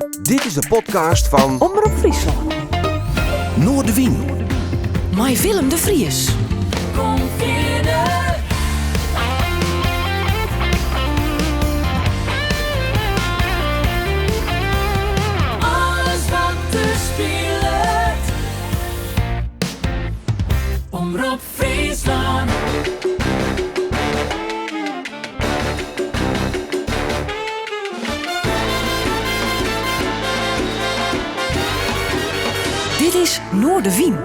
Dit is de podcast fan Omrop Fryslân. Noardewyn. Mei Willem de Vries. Kom fierder. Alles wat der spilet. Omrop Fryslân. Dit is Noardewyn.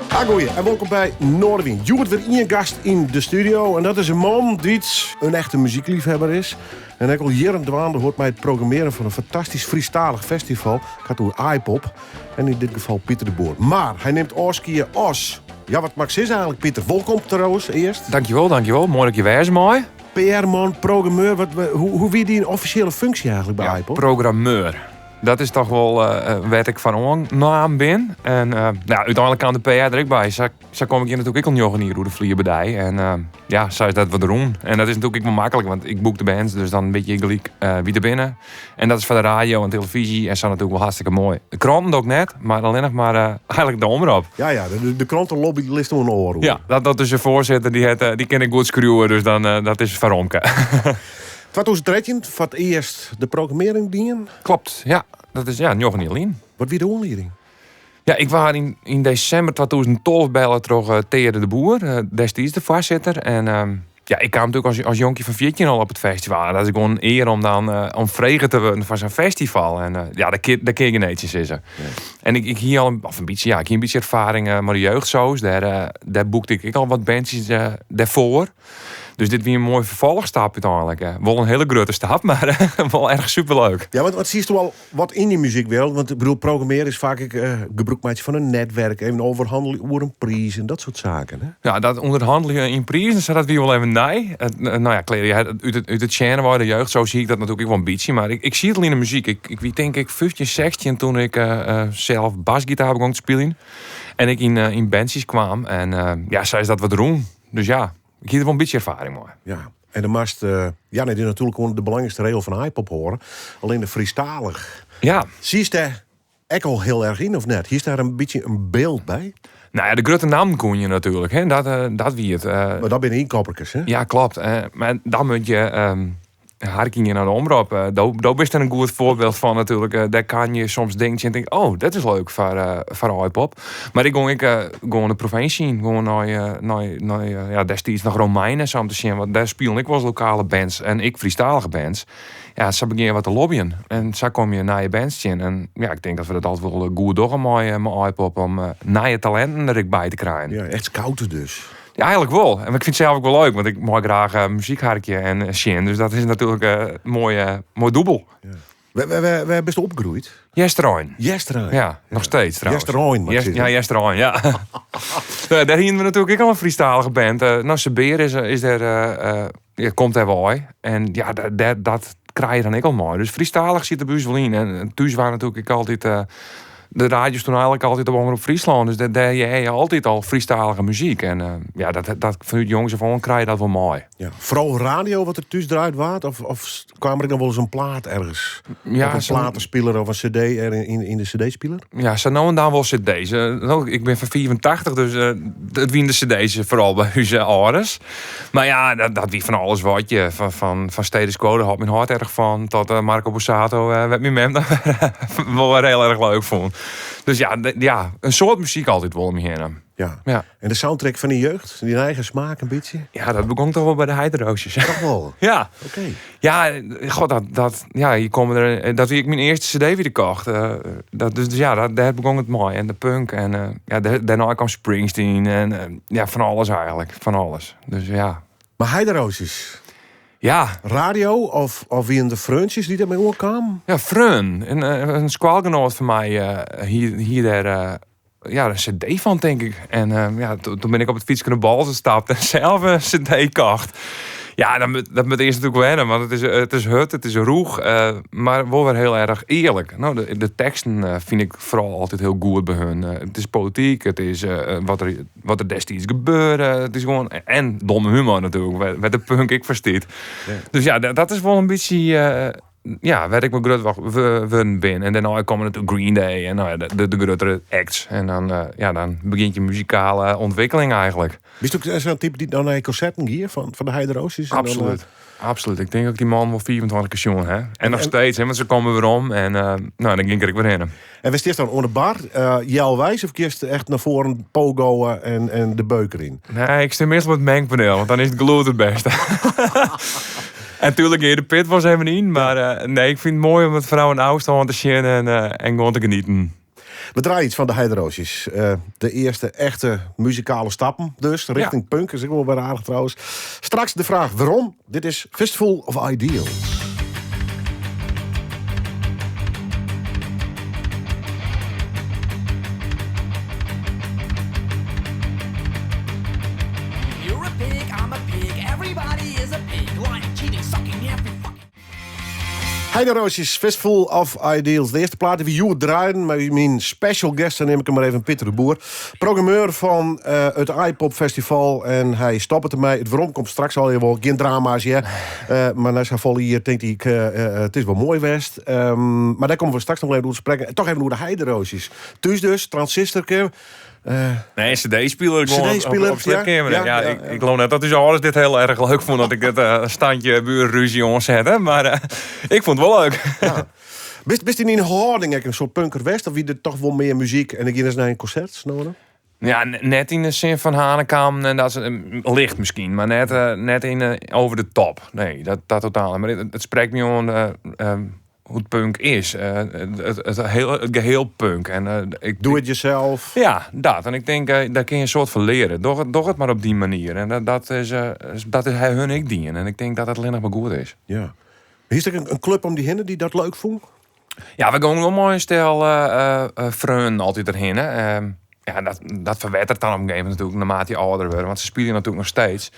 Agoeie en wolkom by Noardewyn. Hjoed wer ien gast yn de studio en dat is in man dy't in echte muzykleafhawwer is. En ek al jierren dwaande hâldt mei it programmearjen fan in fantastysk Frysktalich festival. Ik ha it oer Aaipop. En yn dit gefal Pieter de Boer. Mar hy nimt ôfskie as... Ja, wat moat ik sizze eigentlik, Pieter? Wolkom trouwens earst. Dankjewol, dankjewol. Moai dat ik hjir wêze mei. PR-man, programmeur. Wat, hoe, hoe wie dyn offisjele funksje eigentlik by Ja, Aaipop? programmeur. Dat is toch wol uh, wêr't ik fan oannaam bin. En uh, nou, úteinlik kaam de PR der ek by. Sa, sa kom ik hjir natuerlik ek al 9 jier oer de flier by dy. En uh, ja, sa is dat wat rûn. En dat is natuerlik ek wol maklik, want ik boek de bands, dus dan wit je gelyk uh, wie der binne. En dat is foar de radio en telefyzje en sa natuerlik wol hartstikke moai. De kranten doch ik net, mar allinnich mar uh, eigentlik de omrop. Ja, ja, de krantenlobby lit oan oar oer. Ja, dat is de foarsitter, dy, hat, dy kin ik goed skriuwe, dus dan, uh, dat is foar Romke. 2013, foar it earst de programmearring dien. Kloppet, ja. Dat is ja, 9 jier lyn. Wat wie de oanlieding? Ja, ik waard yn, yn desimber 2012 belle troch uh, Teade de Boer, uh, destiids de foarsitter. En uh, ja, ik kaam natuerlik as, as jonkje fan 14 al op it festival. En dat is gewoan in ear om dan uh, om frege te wurden foar sa'n festival. En uh, ja, dêr kin, dêr kin ik gjin sizze. Nee. En ik, ik hie al in, of in bytsje, ja, ik hie in bytsje erfaring uh, mei de jeugdsoos. Dêr, uh, dêr boekte ik ek al wat bandsjes uh, dêrfoar. Dus dit wie in moaie ferfolchstap úteinlik. Wol in hiele grutte stap, mar wol erch superleuk. Ja, want wat siest al wat yn dy muzykwereld? Want ik bedoel, programmearjen is faak ek uh, gebrûk meitsje fan in netwerk, even ûnderhannelje oer in priis en dat soart saken. Hè? Ja, dat ûnderhannelje yn prizen, dat wie wol even nij. Nou ja, klear, út it sjenre wei, de jeugd, sa zie ik dat natuerlik ek wol in bytsje. Mar ik, ik siet al yn de muzyk. Ik, ik wie tink ik 15, 16 doe't ik uh, sels basgitaar begûn te spyljen. En ik yn, yn bandsjes kaam. En uh, ja, sa is dat wat rûn. Dus ja, ik hie der wol in bytsje erfaring mei. Ja, en dan moatst, uh, ja, nee, dit is natuerlik gewoan de belangrykste regel fan Aaipop hâlde. Allinnich de Frysktalich. Ja. Siest dêr ek al hiel erch yn of net? Hiest dêr in bytsje in byld by? Nou ja, de grutte nammen koene je natuerlik. Hè? Dat, uh, dat wie it. Uh, mar dat binne ynkopperkes, hè? Ja, kloppet. Uh, mar dan moat je... Um, harkje nei de omrop. Uh, do, do bist der in goed foarbyld fan natuerlik. Uh, dêr kin je soms tinke en tink, oh, dat is leuk foar, uh, foar Aaipop. Mar ik gie ek uh, gewoan de provinsje yn. Gewoan nei, uh, nei, nei uh, ja, destiids noch Romein en sa om te sjen. Want dêr spilen ek wolris lokale bands en ek Frysktalige bands. Ja, sa begjin je wat te lobbyen. En sa komme je nije bands tsjin. En ja, ik tink dat we dat altyd wol goed dogge mei, mei Aaipop. Om uh, nije talinten der ek by te krijen. Ja, echt scouten dus. Ja, eigentlik wol. En ik fyn it sels ek wol leuk, want ik mei graach uh, muzyk harkje en uh, sjen. Dus dat is natuerlik in uh, moai, moai dûbel. Ja. Wêr, wêr, wêr bist opgroeid? Easterein. Easterein? Ja, noch steeds trouwens. Easterein, Jest, ja, Easterein, ja. ja. Dêr hiene we natuerlik ek al in Frysktalige band. Uh, nou, Sebeer is, is dêr, uh, ja, komt dêr wei. En ja, dat, dat krije je dan ek al mei. Dus Frysktalich sit der by ús wol yn. En thús waard natuerlik ek altyd... Uh, de radio stond eigentlik altyd op Omrop Fryslân. Dus dêr, dêr hearde je altyd al Frysktalige muzyk. En uh, ja, dat, dat fanút jongs af oan krije je dat wol mei. Ja. Foaral radio wat der thús draaid waard? Of, of kaam der noch wolris in plaat ergens? Ja, of in platespiler of in CD er yn, yn de CD-spiler? Ja, sa no en dan wol CD's. Uh, nou, ik bin fan 85, dus uh, it wiene de CD's foaral by ús âlders. Mar ja, dat, dat wie fan alles wat je. Fan, fan, fan Status Quo, dêr hâldt myn heit erch fan. Tot uh, Marco Borsato, uh, wat myn mem dan wol wer hiel erch leuk fûn. Dus ja, ja, in soad muzyk altyd wol om my hinne. Ja. Ja. En de soundtrack fan de jeugd? Dyn eigen smaak in bytsje? Ja, dat begûn toch wol by de Heideroosjes. Toch wol? Ja. Oké. Ja, god, dat, dat, ja, hjir komme der, dat wie ek myn earste CD dy't ik kocht. Uh, dat, dus ja, dat, dêr begûn it mei. En de punk. En uh, ja, dêrnei kaam Springsteen. En uh, ja, fan alles eigentlik. Fan alles. Dus ja. Mar Heideroosjes? Ja. Radio of, of wiene der freontsjes dy't dermei oankamen? Ja, freon. In, in skoalgenoat fan my uh, hie, hie dêr uh, ja, in CD fan, tink ik. En uh, ja, doe bin ik op it fytske nei Boalsert stapt en sels in CD kocht. Ja, dat moet, dat moet eerst natuurlijk wennen, want het is hurd, het is rûch, mar wol wer hiel erch earlik. No, de teksten fyn ik foaral altyd hiel goed by harren. It is polityk, it is wat der destiids gebeurde. It is gewoan, en domme humor natuerlik, wêr't de punk ek foar stiet. Dus ja, dat is wol in bytsje ja, wêr't ik mei grut wurden bin. En dêrnei komme natuerlik Green Day en nou ja, de gruttere acts. En dan, ja, dan begjint je muzikale ûntwikkeling eigentlik. Bist ek sa'n type dy't dan nei konserten gie fan de Heideroosjes? En dan, Absoluut. Absoluut. Ik tink dat ik dy man wol 25 kear sjoen ha. En noch steeds, hè, want se komme werom en no, dan gean ik der ek wer hinne. En wêr stiest dan oan de bar? Healweis of giest echt nei foaren pogoen en de beuker yn? Nee, ik stean meastal op it mengpanel, want dan is it gelûd it bêste. En tuerlik gean je de pit wolris even yn, mar nee, ik fyn it moai om it foaral yn ôfstân te sjen en gewoan te genieten. We draaie iets fan de Heideroosjes. De earste echte muzikale stappen dus, richting punk. Is ek wol wer aardich trouwens. Straks de fraach wêrom. Dit is Fistful of Ideals. You're a pig, I'm a pig, everybody is a pig. Lying, cheating, sucking every fucking... Heideroosjes, Fistful of Ideals. De earste plaat dy't we hjoed draaien. Mei myn special guest, dan nim ik him mar even, Pieter de Boer. Programmeur fan it Aaipop Festival. En hy stoppet dermei. It werom komt straks al wol. Gjin drama's, ja. Mar nei safolle jier tinkt hy, it is wol moai west. Mar dêr komme we straks noch even oer te sprekken. Toch even oer de Heideroosjes. Thús dus, transistorke. Nee, CD-spiler gewoan CD-spiler, op sliepkeamer. Ja, Ja, ja, ik leau net dat ús âlders dit hiel erch leuk fûnen dat ik dit standje buerrúzje oansette. Mar ik fûn it wol leuk. Ja. Bist yn dyn hâlding ek in soart punker west? Of wie der toch wol mear muzyk en dan gean ris nei in konsert, no? Ja, net yn de sin fan Hanekamp en dat licht miskien, mar net yn over de top. Nee, dat totaal net. Mar it sprekt my oan hoe't punk is. It geheel punk. En ik Do it yourself. Ja, dat. En ik tink, dêr kin je in soad fan leare. Doch it mar op dy manier. En dat is hy hun ek dien. En ik tink dat dat allinnich mar goed is. Ja. Is der in klup om dy hinne dy't dat leuk fûn? Ja, we gongen wol mei in stel freonen altyd derhinne. Ja, dat ferwetteret dan op in gegeven momint natuerlik naarmate je âlder wurde. Want se spylje natuerlik noch steeds.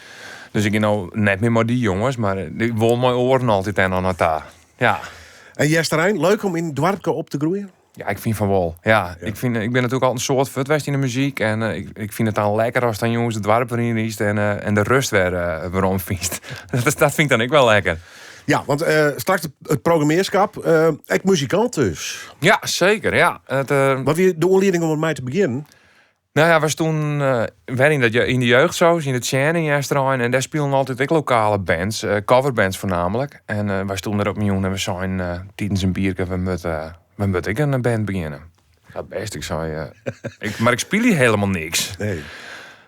Dus ik gean no net mear mei dy jonges, mar ik wol mei oaren altyd en noch nei ta. Ja. En Easterein, leuk om yn it doarpke op te groeien? Ja, ik fyn fan wol. Ja, ik bin natuerlik al in soad fuort west yn de muzyk. En ik fyn it dan lekker as dan jonges it doarp wer yn rydst en de rêst werom fynst. Dat fyn ik dan ek wol lekker. Ja, want straks it programmearskap. Ek muzikant dus. Ja, seker. Ja. It Wat wie de oanlieding om mei te begjinnen? Nou ja, we stonden wer yn de jeugdsoos, yn de tsjerne yn Easterein. En dêr spilen altyd ek lokale bands, coverbands foarnaamlik. En wy stonden der op in jûn en we seinen tidens in bierke, we moeten ek in band begjinne. Ja, bêst, ik sei, mar ik spylje hielendal niks. Nee.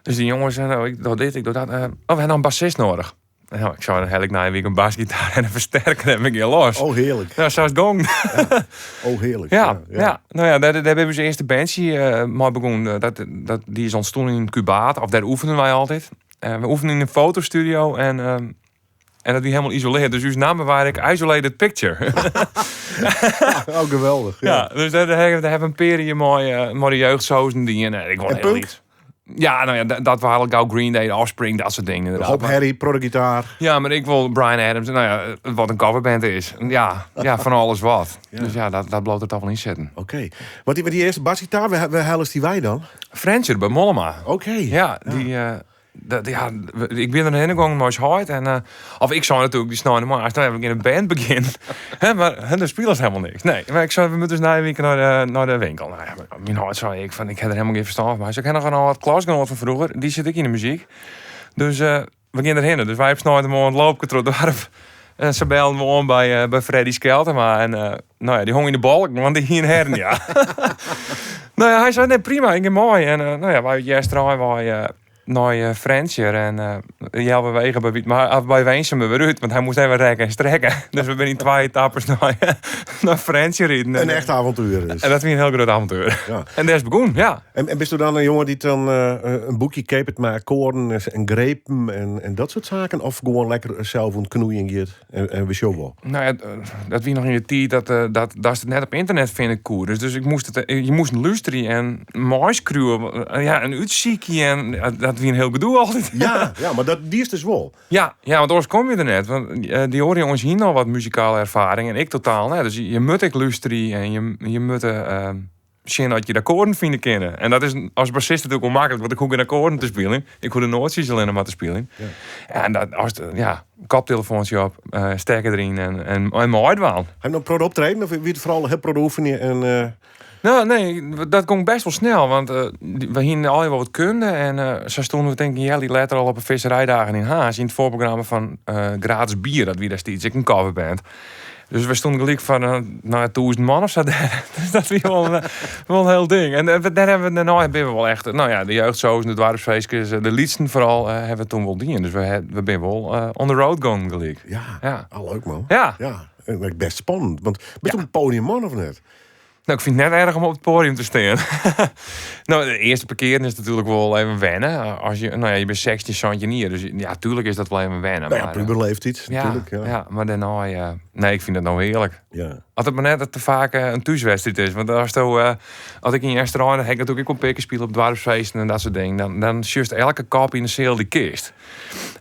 Dus dy jonges seinen, oh, ik doch dit, ik doch dat. Oh, we ha noch in bassist nedich. Nou, ik sei, dan hel ik nije wike in basgitaar en in fersterker en we gean los. Oh, hearlik. Nou, sa is it gong. Ja. Oh, hearlik. Ja, ja. Nou ja, dêr binne we ús earste bandje mei begûn. Dy is ûntstien yn Kubaat, of dêr oefenen wy altyd. We oefenen yn in fotostudio en dat wie hielendal isolearre. Dus ús namme wie ek Isolated Picture. Oh, geweldich. Ja. Ja, dus dêr ha we in pear jier mei de jeugdsozen dien. En ik wol En hiel punk? lyts. Ja, nou ja, dat waren al gau Green Day, Offspring, dat soart dingen inderdaad. Hop Harry, protogitaar. Ja, mar ik wol Bryan Adams, nou ja, wat in coverband is. Ja, ja, fan alles wat. Ja. Dus ja, dat bliuwt der toch wol yn sitten. Oké. Want dy earste basgitaar, wêr hellest dy wei dan? Frjentsjer, by Mollema. Oké. Ja, die, dat, ja, ik bin der hinne gongen mei ús heit en, of ik sei natuerlik dy sneinsmoarns, nou ja, we gean in band begjinnen. Hè, mar hè, der spile hielendal niks. Nee, mar ik sei, we moatte dus nije wike nei de winkel. Nou ja, myn heit sei ek fan, ik ha der hielendal gjin ferstân fan. Hy sei, ik ha noch in âld klasgenoat fan froeger, dy sit ek yn de muzyk. Dus we gean derhinne. Dus wy op sneintemoarn loopke troch it doarp. En se bellen we oan by Freddy Skeltema. En nou ja, dy hong yn de balk, want dy hie in hernia. Nou ja, hy sei, nee, prima, ik gean mei. En nou ja, wy út Easterein wei nei Frjentsjer en healwege by Wytmarsum, of by Winsum wer út, want hy moast even rekken en strekken. Dus we binne yn twa etappes nei Frjentsjer riden. In echt avontuer dus. En dat wie in hiel grut avontuer. Ja. En dêr is begûn, ja. En bisto dan in jonge dy't dan in boekje keapet mei akkoarden en grepen en dat soart saken? Of gewoan lekker sels oan it knoeien giet en we sjogge wol? Nou ja, dat wie noch yn de tiid datst it net op ynternet fine koe. Dus ik moast it, je moasten lústerje en meiskriuwe, ja, en útsykje. En dat dat wie in hiel gedoe altyd. Ja, ja, mar dat diest dus wol. Ja, ja, want oars komme je der net. Want dy oare jonges hiene al wat muzikale erfaring en ik totaal net. Dus je moatte ek lústerje en je moatte sjen oft je de akkoarden fine kinne. En dat is as bassist natuerlik wol maklik, want ik hoech gjin akkoarden te spyljen. Ik hoech de noatsjes allinne mar te spyljen. En dat, as, ja, koptelefoantsje op, stekker deryn en meidwaan. Ha je noch in protte optreden of wie it foaral hiel protte oefenje en Nou, nee, dat gong best wol snel, want we hiene allegear wol wat kunde en sa stoene we tink ik in healjier letter al op 'e Visserijdagen yn Harns yn it foarprogramma fan Gratis Bier, dat wie destiids ek in coverband. Dus we stoene gelyk foar nou ja, 1000 man of sa dêr. Dus dat wie wol in hiel ding. En dêr hawwe we dêrnei binne we wol echt, nou ja, de jeugdshows en de doarpsfeestkes, de lytsten foaral, hawwe we toen wol dien. Dus we binne wol on the road gong gelyk. Ja, Ja. ah, leuk man. Ja. Ja, en ek best spannend, want bist op in podiumman of net? Nou, ik fyn it net erch om op it poadium te stean. Nou, de earste pear kearen is natuerlik wol even wenne. As je, nou ja, je binne 16, 17 jier, dus ja, tuerlik is dat wol even wenne. Nou ja, maar, puberleeftijd ja, natuerlik. Ja. ja, mar dêrnei, nee, ik fyn dat no hearlik. Ja. As it mar net te faak in thúswedstriid is. Want as do, as ik yn Easterein, dan ha ik natuerlik ek wol in pear kear spile op doarpsfeesten en dat soart dingen. Dan sjochst elke kop yn de seal dy kinst.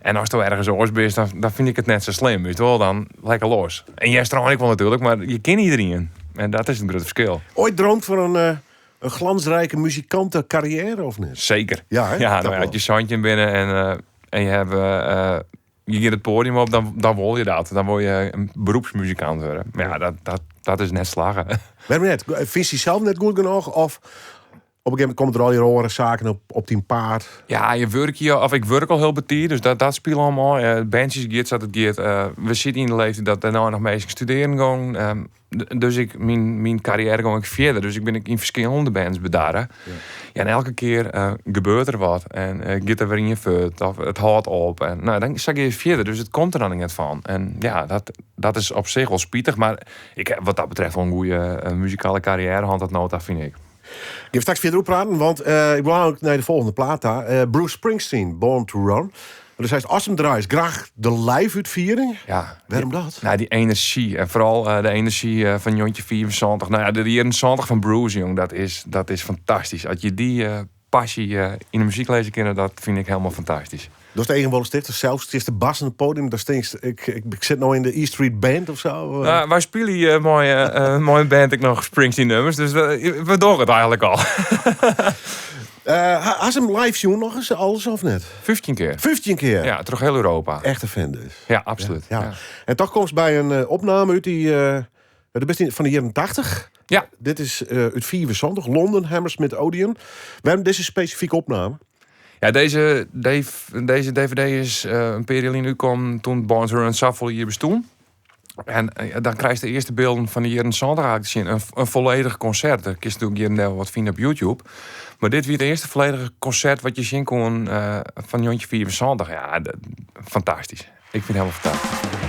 En as do ergens oars bist, dan fyn ik it net sa slim. Witst wol, dan lekker los. En Easterein ek wol natuerlik, mar je kinne iderien. En dat is in grut ferskil. Oait droomd fan in glansrijke muzikantekarriêre of net? Seker. Ja, hè? Ja, Dat nou ja, wol. as je 17 binne en je hawwe, je gean it poadium op, dan wol je dat. Dan wol je in beroepsmuzikant wurde. Mar ja, dat is net slagge. Wêrom net? Fynst dysels net goed genôch? Of op in gegeven momint komme der allegear oare saken op dyn paad? Ja, je wurkje, of ik wurk al hiel betiid, dus dat spile al mei. Bandsjes giet sa't it giet. We sitte yn de leeftiid dat dêrnei noch minsken studearjen gongen. Dus myn karriêre gong ek fierder. Dus ik bin ek yn ferskillende bands bedarre. Ja, en elke kear gebeurt der wat. En giet der wer ien fuort, of it hâldt op. En, nou, dan sa gean je fierder, dus it komt der dan net fan. En ja, dat is op sich wol spitich, mar ik ha wat dat betreft wol in goeie muzikale karriêre hân tot no ta, fyn ik. Gean we straks fierder oer praten, want ik wol ek nei de folgjende plaat ta. Bruce Springsteen, Born to Run. Dus hy as him draait, graach de live-útfiering. Ja. Wêrom dat? Nou, dy enerzjy. En foaral de enerzjy fan 1974. Nou ja, de jierren 70 fan Bruce, jong, dat is fantastysk. As je dy passy yn de muzyk lizze kinne, dat fyn ik hielendal fantastysk. Dus de eigen wolris tichter, sels is de bas in it podium, dan tinkst, ik sit no yn de E Street Band of sa. Nou, wy spylje mei in band ek noch Springsteen nummers, dus we dogge it eigentlik al. Ha se him live sjoen noch ris, alles of net? 15 kear. 15 kear? Ja, troch hiel Europa. Echte fan dus. Ja, absoluut. Ja. Ja. En toch komst by in opname út dy, de bist fan de jierren 80. Ja. Dit is út 74, Londen, Hammersmith Odeon. Wêrom dizze spesifike opname? Ja, deze DVD is in pear jier lyn útkommen toen Born to Run safolle jier bestûn. En dan krijst de earste bylden fan de jierren 70 eigentlik te sjen. In folledich konsert. Dêr kinst natuerlik hjir en dêr wat fine op YouTube. Mar dit wie it earste folledige konsert wat je sjen koene fan 1974. Ja, fantastysk. Ik fyn it hielendal fantastysk.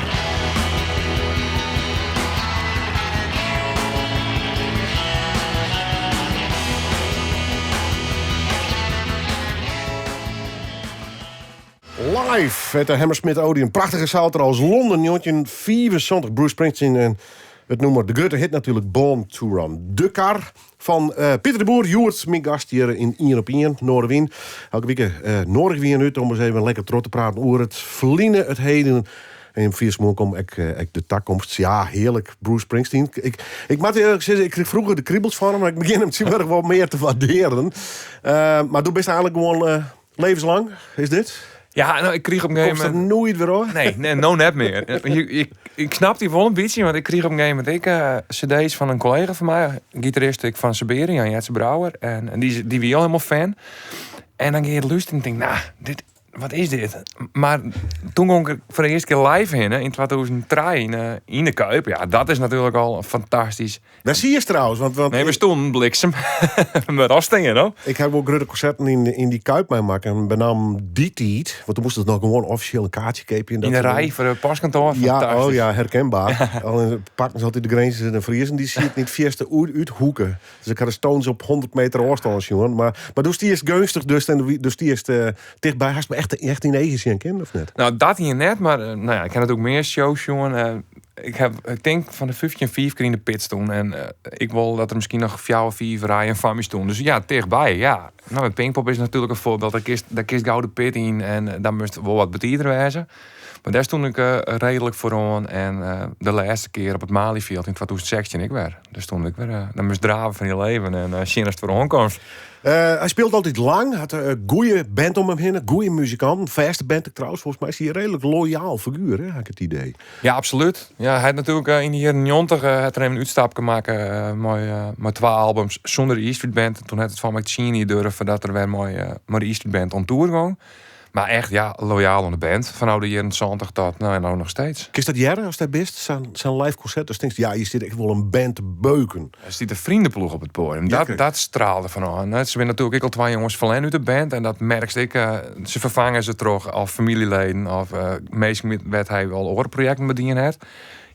Live at de Hammersmith Odeon. Prachtige saal trouwens. Londen, 1974. Bruce Springsteen en it nûmer, de grutte hit natuerlik, Born to Run. De kar fan Pieter de Boer, hjoed myn gast hjir yn Ien op Ien, Noardewyn. Elke wike noadigje wy ien út om ris even lekker troch te praten oer it ferline, it heden. En fia smoar kom ek de takomst. Ja, hearlik, Bruce Springsteen. Ik moat earlik sizze, ik krige froeger de kribels fan him, mar ik begjin him tsjintwurdich wol mear te waardearjen. Mar do bist eigentlik gewoan levenslang, is dit? Ja, nou, ik krige op in gegeven Komst der momint noait wer ôf? Nee, nee, no net mear. Ik snap dy wol in bytsje, want ik krige op in gegeven momint ek cd's fan in kollega fan my, gitarist ek fan Siberian, Jetse Brouwer. En dy wie al hielendal fan. En dan gean je lústerjen en tink, nou, dit, wat is dit? Mar toen gong ik foar de earste kear live hinne, yn 2003 yn de Kuip. Ja, dat is natuerlik al fantastysk. Wêr siest trouwens? Want Nee, we stonden bliksem. Met afstingen, no? Ik ha wol grutte konserten yn dy Kuip meimakke. En benammen dy tiid, want toen moast it noch gewoan offisjeel in kaartsje keapje en dat Yn de soart rij dingen. foar it postkantoar, Ja, oh fantastysk. ja, herkenbaar. Allinne pakken se altyd de Grinzers en de Friezen, dy sieten yn it fierste út hoeken. Dus ik ha de Stones op 100 meter ôfstân sjoen. Mar doe stiest geunstich dus en doe stiest tichtby. Hast my echt echt, echt yn eagen sjen kind of net? Nou, dat hier net, mar nou ja, ik ha natuerlik mear shows sjoen. Ik ha, ik tink fan de 15 fiif kear yn de pit stien. En ik wol dat der miskien noch fjouwer, fiif rijen foar my stien. Dus ja, tichtby, ja. Nou, en Pinkpop is natuerlik in foarbyld. Dêr kinst gau de pit yn en dan moatst wol wat betider wêze. Mar dêr stond ik reedlik foaroan. En de lêste kear op it Malieveld yn 2016 ek wer. Dêr stond ik wer. Dan moatst drave fan je leven en sjen ast foaroan komst. Hy spilet altyd lang, hat in goede band om him hinne, goede muzikanten, fêste band ek trouwens. Folgens my is hy in reedlik loyaal figuer, hè, ha ik it idee. Ja, absolút. Ja, hy hat natuerlik yn de jierren 90 hat er even in útstapke makke mei twa albums sûnder de E Street Band. En toen hat it foar my 10 jier duorre foardat er wer mei de E Street Band on tour gong. Mar echt, ja, loyaal oan de band. Fanôf de jierren 70 tot, nou, no noch steeds. Kinst dat hearre ast dêr bist, sa'n live konsert? Dan tinkst, ja, hjir stiet echt wol in band te beuken. Der stiet in freoneploech op it poadium. Dat straalde fanôf. Nou, se binne natuerlik ek al twa jonges ferlern út de band. En dat merkst ek. Se ferfange se troch of famyljeleden of minsken wêr't hy al oare projekten mei dien hat.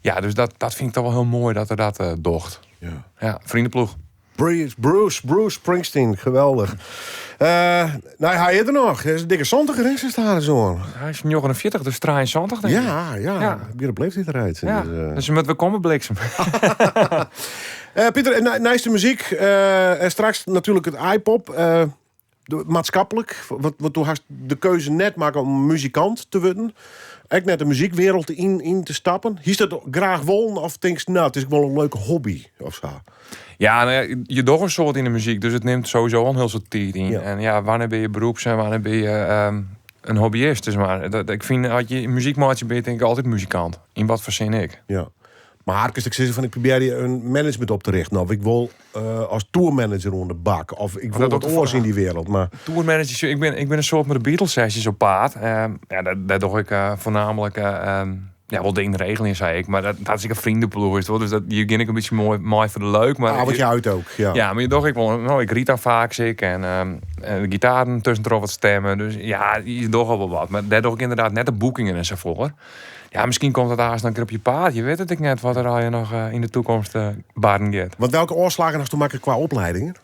Ja, dus dat fyn ik toch wol hiel moai dat er dat docht. Ja, freoneploech. Bruce, Bruce, Bruce Springsteen, geweldich. Nou, hy is der noch. Hy is in dikke santiger, hè, sis daar zo. Hy is 49, dus 73, denk ik. Ja, ja. Ik ben op leeftijd eruit. Dus Dus je moet weer komen bliksem. Pieter, en neist de muzyk en straks natuerlik it Aaipop. Maatskiplik, want do hast de keuze net makke om muzikant te wurden. Ek net de muzykwereld yn te stappen. Hiest dat graach wollen of tinkst, nou, it is wol in leuke hobby of sa? Ja, nou ja, je docht in soad yn de muzyk, dus it nimt sowieso al in hiel soad tiid yn. En ja, wannear binne je beroeps en wannear binne je in hobbyist, dus mar. Dat, ik fyn, as je muzyk meitsje binne, tink ik altyd muzikant. Yn wat foar sin ek. Ja. Mar kinst ek sizze fan ik probearje in management op te richten of ik wol as tourmanager oan de bak of ik wol wat oars yn dy wereld. Mar Tourmanager, ik bin in soad mei de Beatles sessions op paad. Ja, dêr doch ik foarnaamlik ja, wol dingen regeljen, sei ik. Mar dat is ek in freoneploech, is het, dus dat, je gean ek in bytsje moai mei foar de leuk. Mar Ah, wat je uit ook, ja. Ja, mar je doch ek wol, nou, ik ryd dan faaks ek en de gitaren tuskentroch wat stemmen. Dus ja, je docht al wol wat. Mar dêr doch ik ynderdaad net de boekingen en sa foar. Ja, miskien komt dat aanst dan in kear op je paad. Je wit it ek net wat der allegear noch yn de toekomst barren giet. Want welke ôfslaggen hast do makke kwa opleidingen?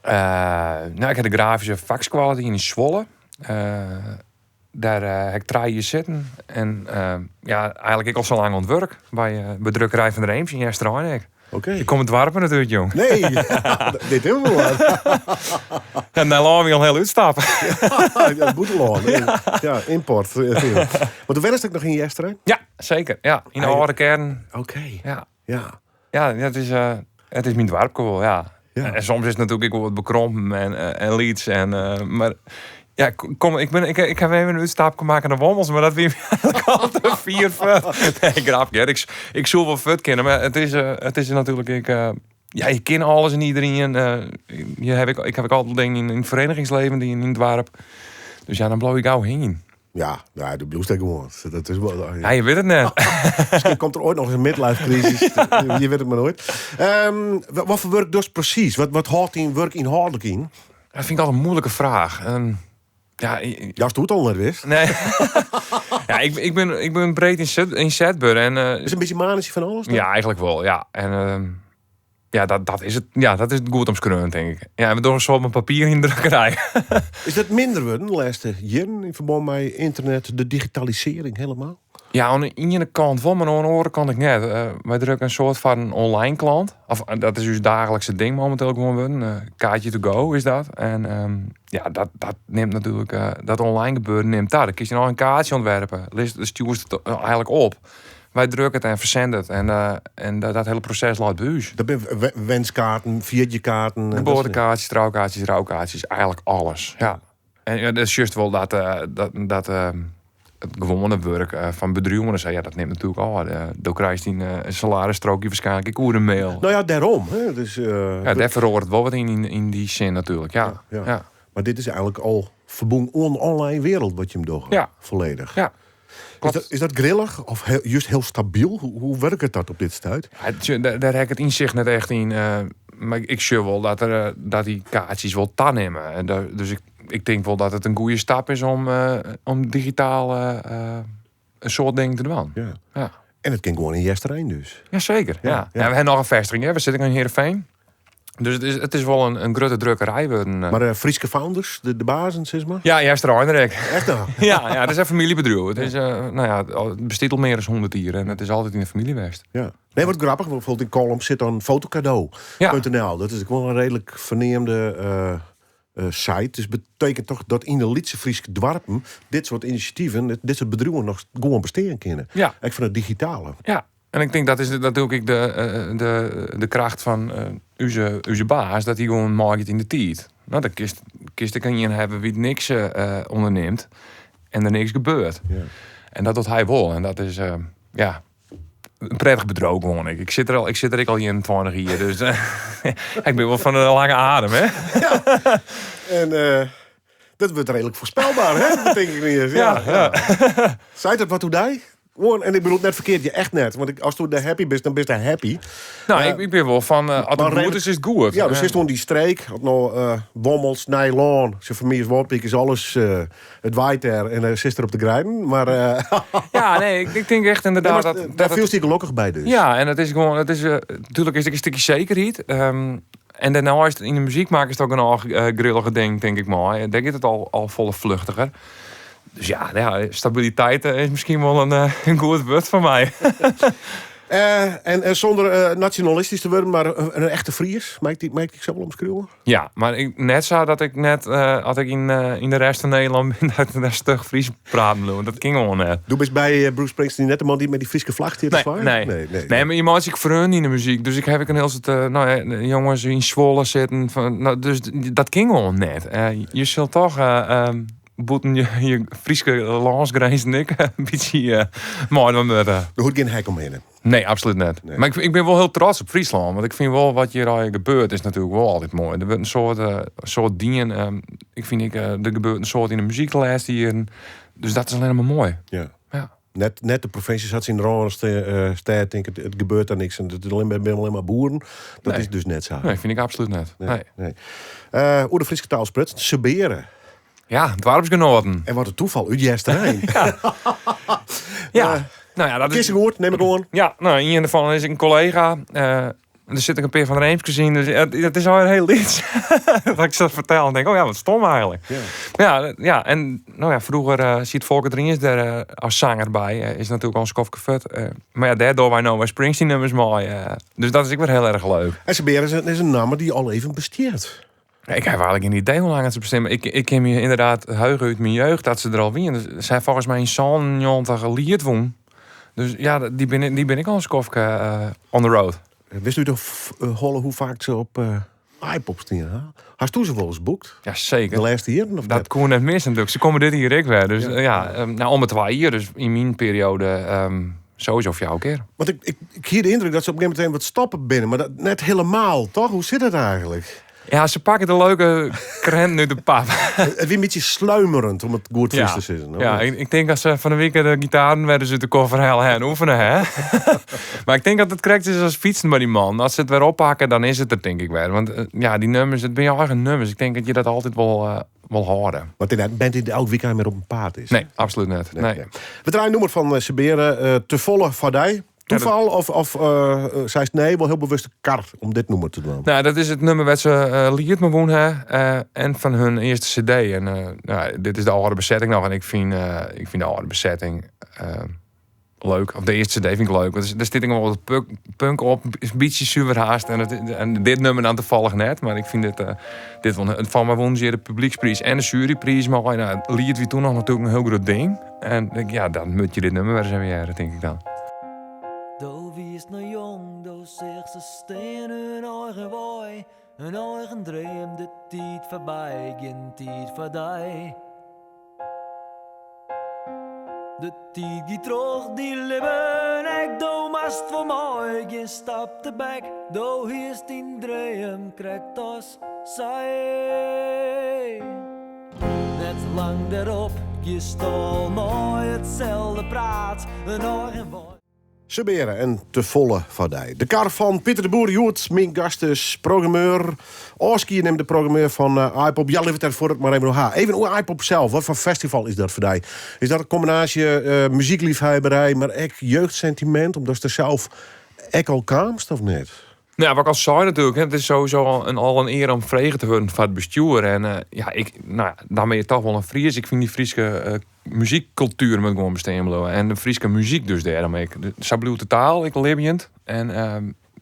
Nou, ik ha de grafyske fakskoalle dien yn Zwolle. Dêr ha ik 3 jier sitten. En ja, eigentlik ek al sa lang oan it wurk by drukkerij Van der Eems yn Easterein ek. Ik kom it doarp net út, jong. Nee, dit is wol wat. En dan lân wy al hiel útstappen. Ja, it bûtenlân. Ja, import. Want do wennest ek noch yn Easterein? Ja, seker. Ja, yn de âlde kearn. Ja. Ja, it is myn doarpke wol, ja. En soms is it natuerlik ek wol wat bekrompen en lyts. En mar ja, kom, ik bin, ik, ik ha even in útstapke makke nei Wommels, mar dat wie my al te fier fuort. Nee, grapje, hè. Ik soe wol fuort kinne, mar it is natuerlik ek, ja, je kinne alles en iedereen. Je heb ik, ik heb ek altyd dingen yn it ferenigingsleven dien yn it doarp. Dus ja, dan bliuw je gau hingjen. Ja, nou, do bliuwst ek gewoan. Dat is wol, ja. Ja, je wit it net. Miskien komt der oait noch ris in midlife crisis. Je wit it mar noait. Wat foar wurk dochst presys? Wat hâldt dyn wurk ynhâldlik yn? Dat fyn ik altyd in moeilike fraach. Ja, Ja, ast it al net wist. Nee. Ja, ik bin breed ynsetber. En is it in bytsje manager fan alles dan? Ja, eigentlik wol, ja. En ja, dat is it, ja, dat is it goed omskreaun, tink ik. Ja, en we dogge in soad mei papier yn de drukkerij. Is dat minder wurden de lêste jierren yn ferbân mei ynternet, de digitalisearring helemaal? Ja, oan de iene kant wol, mar oan de oare kant ek net. Wy drukke in soad foar in online klant. Of dat is ús daaglikse ding mominteel gewoan wurden. Kaartje to go is dat. En ja, dat nimt natuerlik, dat online gebeuren nimt ta. Dan kinst je noch in kaartsje ûntwerpe. List, stjoerst it eigentlik op. Wy drukke it en fersende it. En dat hiele proses leit by ús. Dat binne wenskaarten, fierjekaarten en dat soort Geboartekaartsjes, troukaartsjes, roukaartsjes, eigentlik alles. Ja. En ja, dat is juist wol dat it gewoane wurk fan bedriuwen en sa, ja, dat nimt natuerlik ôf. Do krijst dyn salarisstrookje waarskynlik ek oer de mail. Nou ja, dêrom. Hè. Dus Ja, dêr feroaret wol wat yn dy sin natuerlik. Ja. Ja, ja. Ja. Mar dit is eigentlik al ferbûn oan de online wereld wat jim dogge. Ja. Folledich. Ja. Is Klopt. dat grillich of juist hiel stabyl? Hoe wurket dat op dit stuit? Ja, dêr ha ik it ynsicht net echt yn. Mar ik sjoch wol dat dy kaartsjes wol tanimme. En dus ik tink wol dat it in goede stap is om digitaal in soad dingen te dwaan. Ja. Ja. En it kin gewoan yn Easterein dus. Jaseker, ja. Ja, ja. Ja, we ha noch in fêstiging, hè. We sitte yn Heerenveen. Dus it is wol in grutte drukkerij wurden. Mar de Fryske founders, de bazen, sis mar? Ja, Eastereiner ek. Echt dan? Ja, it is in famyljebedriuw. It is, no ja, it bestiet al mear as 100 jier en it is altyd yn de famylje west. Ja. Nee, wat grappich, bijvoorbeeld yn Kollum sit dan fotocadeau.nl. Dat is ek wol in reedlik ferneamde site. Dus betekent toch dat yn de lytse Fryske doarpen dit soart inisjativen, dit soart bedriuwen noch gewoan bestean kinne. Ja. Ek fan it digitale. Ja, en ik tink dat is natuerlik ek de kracht fan ús baas, dat hy gewoan meigiet yn de tiid. No, dan kinst ek ien hawwe dy't niks ûndernimt en der niks gebeurt. Ja. En dat docht hy wol. En dat is, ja, in prettig bedriuw gewoan. Ik sit der al, ik sit der ek al 21 jier, dus ik bin wol fan de lange adem, hè? Ja. En dat wurdt reedlik foarspelber, hè? Dat tink ik niet eens. Ja, Ja, ja. Seit dat wat oer dy? Gewoan, en ik bedoel het net ferkeard, je echt net. Want as do happy bist, dan bist happy. Nou, ik bin wol fan, as it Maar goed redelijk is, is it goed. Ja, dus is toen dy streek, had no Wommels, Nijlân, ze voor mij is Wâldpyk is alles, het waait daar en er zit er op de grijden. Maar, Ja, nee, ik denk echt inderdaad Nee, maar dat daar het viel je gelukkig bij dus. Ja, en het is gewoon, het is, natuurlijk is het een stukje zekerheid. En daarna is het in de muziek maken is het ook een al grillige ding, denk ik maar. En denk ik het al volle vluchtiger. Dus ja, nou ja, stabiliteit is misschien wel een goed woord voor mij. En zonder nationalistisch te worden, maar een echte Fries, maakt die zo wel omschreeuwen? Ja, maar ik, net zo dat ik net, als ik in de rest van Nederland ben, dat ik daar stug Fries praten wil. Want dat ging gewoon net. Doe best bij Bruce Springsteen net de man die met die Frieske vlag zit te Nee, zwaaien? nee. Nee, nee. Nee, maar je maakt zich vreun in de muziek. Dus ik heb ik een heel soort, nou ja, jongens in Zwolle zitten. Van, nou, dus dat ging gewoon net. Je zult toch boeten je Frieske landsgrens en ik een beetje mooi dan met. Er hoort geen hek omheen. Nee, absoluut net. Nee. Maar ik ben wel heel trots op Friesland. Want ik vind wel wat hier al gebeurt is natuurlijk wel altijd mooi. Er wordt een soort dingen. Ik vind ik, er gebeurt een soort in de muziekles hier. Dus dat is alleen maar mooi. Ja. Ja. Net de provincies had ze in de Randstad, denk ik, het gebeurt daar niks. En het is alleen maar, alleen maar boeren. Dat Nee. is dus net zo. Nee, vind ik absoluut net. Nee, Nee. nee. Hoe de Friese taal sprutst, Seberen. Ja, dwarpsgenoten. En wat een toeval, uit Easterein. Ja. Ja. Nou ja, dat is Kist goed, neem ik aan. Ja, nou, in ieder geval is een collega. Er zit ik een paar van de Reemskes in, dus het is al een heel iets. Dat ik dat vertel en denk, oh ja, wat stom eigenlijk. Ja. Ja, ja, en nou ja, vroeger ziet Volker Driens daar als zanger bij. Is natuurlijk al een skofke fut. Maar ja, daardoor wij nou bij Springsteen nummers mooi. Dus dat is ook weer heel erg leuk. En Seberen is een naam die al even besteedt. Ja, ik heb eigenlijk geen idee hoe lang het ze bestemmen. Ik ken me inderdaad heugen uit mijn jeugd dat ze er al wien. Dus ze zijn volgens mij in zo'n 90 lied won. Dus ja, die ben ik al een skofke on the road. Wist u toch holle hoe vaak ze op Aaipop staan? Hè? Hast u ze wel eens boekt? Ja, zeker. De laatste jaren? Of Dat net? kon net missen natuurlijk. Ze komen dit hier ook weer. Dus, Ja. ja, nou, om het 2 jaar. Dus in mijn periode sowieso voor jou keer. Want ik hier de indruk dat ze op een gegeven moment wat stappen binnen. Maar dat net helemaal, toch? Hoe zit het eigenlijk? Ja, ze pakken de leuke krent nu de pap. Het is een beetje sluimerend om het goed Fries te zeggen, hoor. Ja, ik denk dat ze van de week de gitaren werden ze de koffer halen en oefenen, hè? Maar ik denk dat het correct is als fietsen bij die man. Als ze het weer oppakken, dan is het er denk ik weer. Want ja, die nummers, het zijn je eigen nummers. Ik denk dat je dat altijd wel horen. Want inderdaad, bent u elk weekend meer op een paard is? Nee, absoluut niet. Nee, Nee. nee. We draaien nummer van Seberen te volle vaardij. Toeval of zei ze nee, wel heel bewust de kar om dit nummer te doen? Nou, dat is het nummer wat ze liet me woon, hè, en van hun eerste cd. En nou, dit is de oude bezetting nog. En ik vind de oude bezetting leuk. Of de eerste cd vind ik leuk. Want er zit nog wel wat punk op. Is een beetje zuur haast. En dit nummer dan toevallig net. Maar ik vind dit wel een, van mijn woon zeer de publieksprijs en de juryprijs. Maar nou, het lied wie toen nog natuurlijk een heel groot ding. En ik, ja, dan moet je dit nummer weer eens even jaren, denk ik dan. Do wie is nou jong, do zegt ze steen hun eigen wooi, hun eigen dream, de tijd voorbij, geen tijd voor die. De tijd die terug, die leven, ik doe mast voor mij, geen stap te bek, do hier is die dream, krijgt als zij. Net lang daarop, je stol mooi hetzelfde praat, een eigen wooi. Seberen en te volle vaardij. De kar van Pieter de Boer, Joert, mijn gast is programmeur. Oski neemt de programmeur van Aaipop. Ja, lieve tijd voor het maar even nog haar. Even over Aaipop zelf. Wat voor festival is dat voor jou? Is dat een combinatie muziekliefhebberij, maar ook jeugdsentiment? Omdat ze er zelf ook al kamst of niet? Nou, wat ik al sei natuerlik, hè, it is sowieso al in ear om frege te wurden foar it bestjoer. En ja, ik, nou ja, dan bin je toch wol in Fries. Ik fyn dy Fryske muzykkultuer moat gewoan bestean bliuwe. En de Fryske muzyk dus dêrom ek. Sa bliuwt de taal ek libjend. En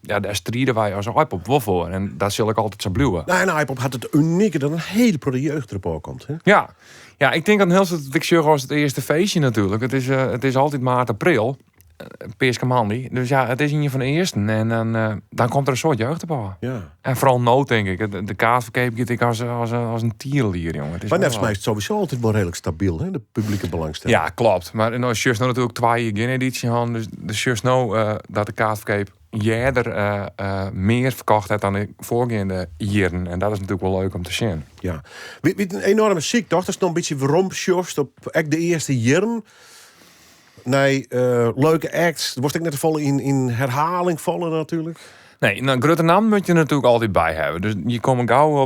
ja, dêr stride wy as Aaipop wol foar. En dat sil ek altyd sa bliuwe. Nou, en Aaipop hat it unike dat in hiele protte jeugd derop ôfkomt. Hè? Ja. Ja, ik tink dat in hiel soad, ik sjoch as it earste feestje natuerlik. It is altyd maart, april. Peaskemoandei. Dus ja, it is ien fan de earsten. En dan komt der in soad jeugd op ôf. En foaral no, tink ik. De kaartferkeap giet ek as in tierelier, jonge. It is Mar neffens wol my is it sowieso altyd wol reedlik stabyl, hè, de publike belangstelling. Ja, klopt. Mar no sjochst no natuerlik 2 jier gjin edysje hân. Dus do sjochst no dat de kaartferkeap earder mear ferkocht hat dan de foargeande jierren. En dat is natuerlik wol leuk om te sjen. Ja. Wie in enorme syktocht, ast no in bytsje werom sjochst op ek de earste jierren. Nei leuke acts. Der wolst ek net te folle yn herhaling falle natuerlik. Nee, nou, grutte nammen moet je er natuerlik altyd by hawwe. Dus je komme gau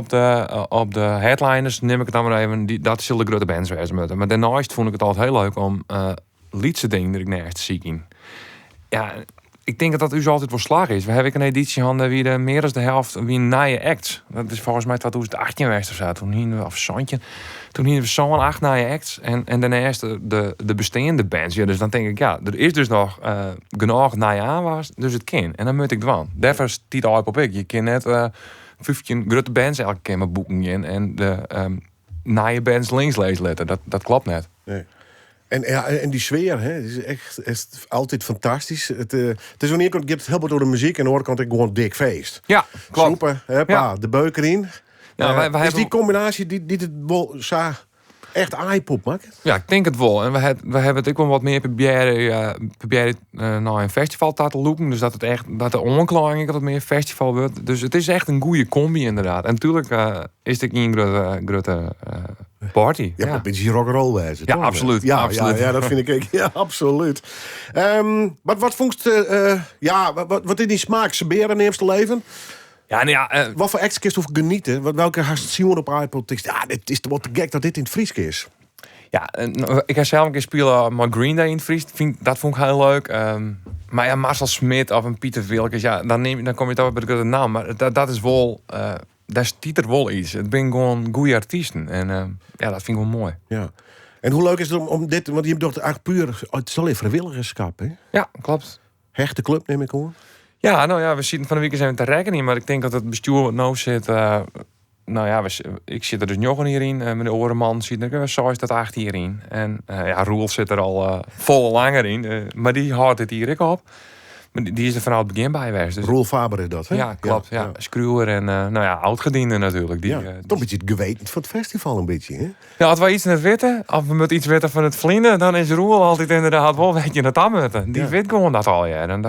op de headliners, nim ik it dan mar even. Dat sille de grutte bands wêze moatte. Mar dêrneist fûn ik it altyd hiel leuk om lytse dingen der ek neist te sykjen. Ja, ik tink dat dat ús altyd wol slagge is. We hawwe ek in edysje hân, dêr wie de mear as de helft wie nije acts. Dat is folgens my 2018 west of sa. Toen hiene we, of 17, toen hiene we sân, acht nije acts. En dêrneist de besteande bands. Ja, dus dan tink ik, ja, der is dus noch genôch nije aanwas, dus it kin. En dan moat ik dwaan. Dêrfoar stiet Aaipop ek. Je kinne net 15 grutte bands elke kear mar boeken gean en de nije bands links lizze litte. Dat klopt net. Nee. En, ja, en die sfeer, hè, het is echt, is altyd fantastysk. It is oan de iene kant giet it hiel bot oer de muzyk en oan de oare kant ek gewoan dik feest. Ja, klopt. Sloepen, hoppa, de beuker yn. Ja, wij Is die hebben kombinaasje dy't it wol sa echt Aaipop makket? Ja, ik tink it wol. En we hawwe it ek wol wat mear probearre nei in festival ta te lûken. Dus dat it echt, dat de oanklaaiïng ek wat mear festival wurdt. Dus it is echt in goede kombi inderdaad. En natuerlik is it ek ien grutte party. Ja, een beetje rock'n'roll wêze, Ja, toch? absoluut, Ja, ja, absoluut. ja, dat vind ik ook. Ja, absoluut. Maar wat vond ja, wat, wat, wat is die smaak? Seberen neemst te leven? Ja, nou ja Wat voor acts kun je genieten? Wat, welke hast zien op iPod? Tekst, ja, dit is wat te gek dat dit in het Fries is. Ja, en, nou, ik heb zelf een keer spelen met Green Day in het Fries. Dat vond ik heel leuk. Maar ja, Marcel Smit of een Pieter Wilkens, ja, dan kom je toch bij de grote naam. Maar dat is wel, daar stiet er wel iets. Het zijn gewoon goede artiesten. En ja, dat vind ik wel mooi. Ja. En hoe leuk is het om dit, want je bedoelt eigenlijk puur, het is alleen vrijwilligerschap, hè? Ja, klopt. Hechte club, neem ik aan. Ja, nou ja, we zitten van de week eens even te rekenen, maar ik denk dat het bestuur wat nou zit, nou ja, we ik zit er dus nog hier in. Mijn orenman zit er, zo is dat 8 hier in. En ja, Roel zit er al vol langer in. Maar die houdt het hier ook op. Maar die is er vanaf het begin bij geweest. Dus Roel Faber is dat, hè? Ja, klopt. Ja, Ja. ja. Skruwer en nou ja, oud-gediende natuurlijk. Ja, toch een beetje het geweten van het festival een beetje, hè? Ja, als wij iets net weten, of we moeten iets weten van het vliegen, dan is Roel altijd inderdaad wel een beetje het aanmutten. Die weet gewoon dat al, ja. En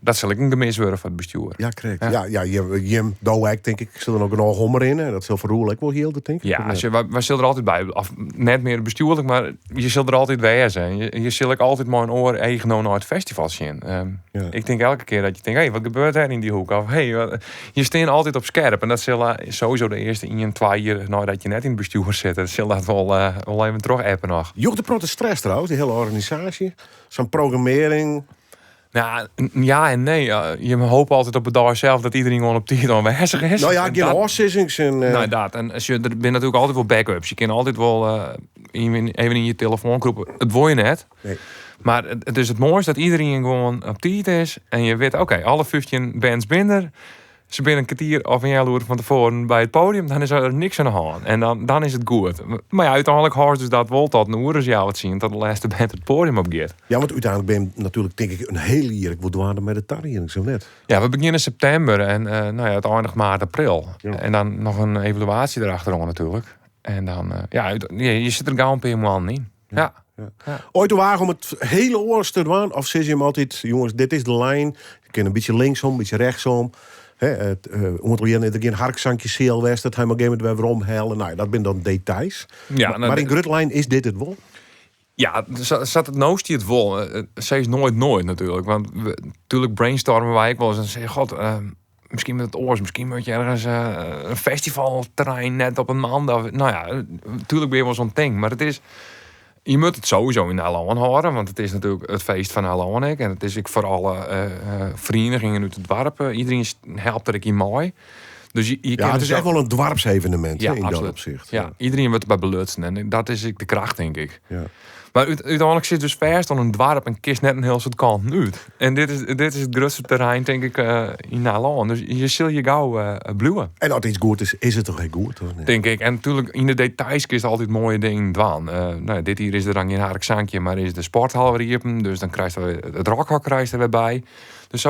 dat zal ik een gemis worden van het bestuur. Ja, correct. Ja. Ja, ja, Jim Doek, denk ik, zit er ook een oog om in. Hè? Dat zal voor Roel ook wel heel, dat denk ik. Ja, wij zullen er altijd bij. Of net meer bestuurlijk, maar je zult er altijd bij zijn. Je zult ook altijd maar een oor eigen naar het festival zien. Ik denk elke keer dat je denkt, hey, wat gebeurt er in die hoek? Of, hey, wat, je staat altijd op scherp. En dat zal sowieso de eerste 1, 2 jaar nadat je net in het bestuur zit, dat zal dat wel even terug appen nog. Joeg de protest stress trouwens, die hele organisatie. Zo'n programmering. Nou, ja en nee. Je hoopt altijd op de dag zelf dat iedereen gewoon op tijd aanwezig is. Nou ja, En geen dat afsissings en Nou, dat. En als je, er zijn natuurlijk altijd wel backups. Je kan altijd wel even in je telefoon kroepen. Het wil je net. Nee. Maar het is het mooiste dat iedereen gewoon op tijd is. En je weet, oké, alle 15 bands binnen. Ze binnen een kwartier of een half uur van tevoren bij het podium. Dan is er niks aan de hand. En dan is het goed. Maar ja, uiteindelijk hoort dus dat wel tot een uur is jou het zien. Dat de laatste band het podium op gaat. Ja, want uiteindelijk ben je natuurlijk, denk ik, een hele jaar. Ik word dwaarder met de tarriering, zo net. Ja, we beginnen september en nou ja, het eindigt maart, april. En dan nog een evaluatie erachteraan natuurlijk. En dan ja, uit-, ja, je zit er gauw een paar maanden in. Ja. Ooit de wagen om het hele oor te doen? Of zeg je hem altijd, jongens, dit is de lijn. Je kunt een beetje linksom, een beetje rechtsom. Hè, het moet al er geen harkzankje cel was, dat hij maar een gegeven moment weer omhalen. Nou, dat zijn dan details. Ja, Maar nou, in Grutlijn is dit het wol? Ja, zat het noost die het wol. Ze is nooit nooit natuurlijk. Want natuurlijk brainstormen wij ook wel eens en zeggen, god, misschien met het oors, misschien moet je ergens een festivalterrein net op een maandag. Nou ja, natuurlijk ben je wel zo'n ding, maar het is... Je moet it sowieso yn Nijlân hâlde, want it is natuerlik it feest fan Nijlân ek. En it is ek foar alle ferienigingen út it doarp. Iderien helpt der ek yn mei. Dus je Ja, it is echt wol in doarpsevenemint Ja, hè, yn dat absoluut. opsicht. Ja, iderien wurdt derby belutsen en dat is ek de kracht, tink ik. Ja. Mar úteinlik sit dus fêst oan in doarp en kinst net in hiel soad kanten út. En dit is it grutste terrein, tink ik, yn Nijlân. Dus je sil je gau bliuwe. En as iets goed is, is it toch ek goed, of net? Tink ik. En natuerlik, yn de details kinst altyd moaie dingen dwaan. Nou, dit jier is der dan gjin harksankje, mar is de sporthal wer iepen. Dus dan krijst wer it rockhok krijst der wer by. Dus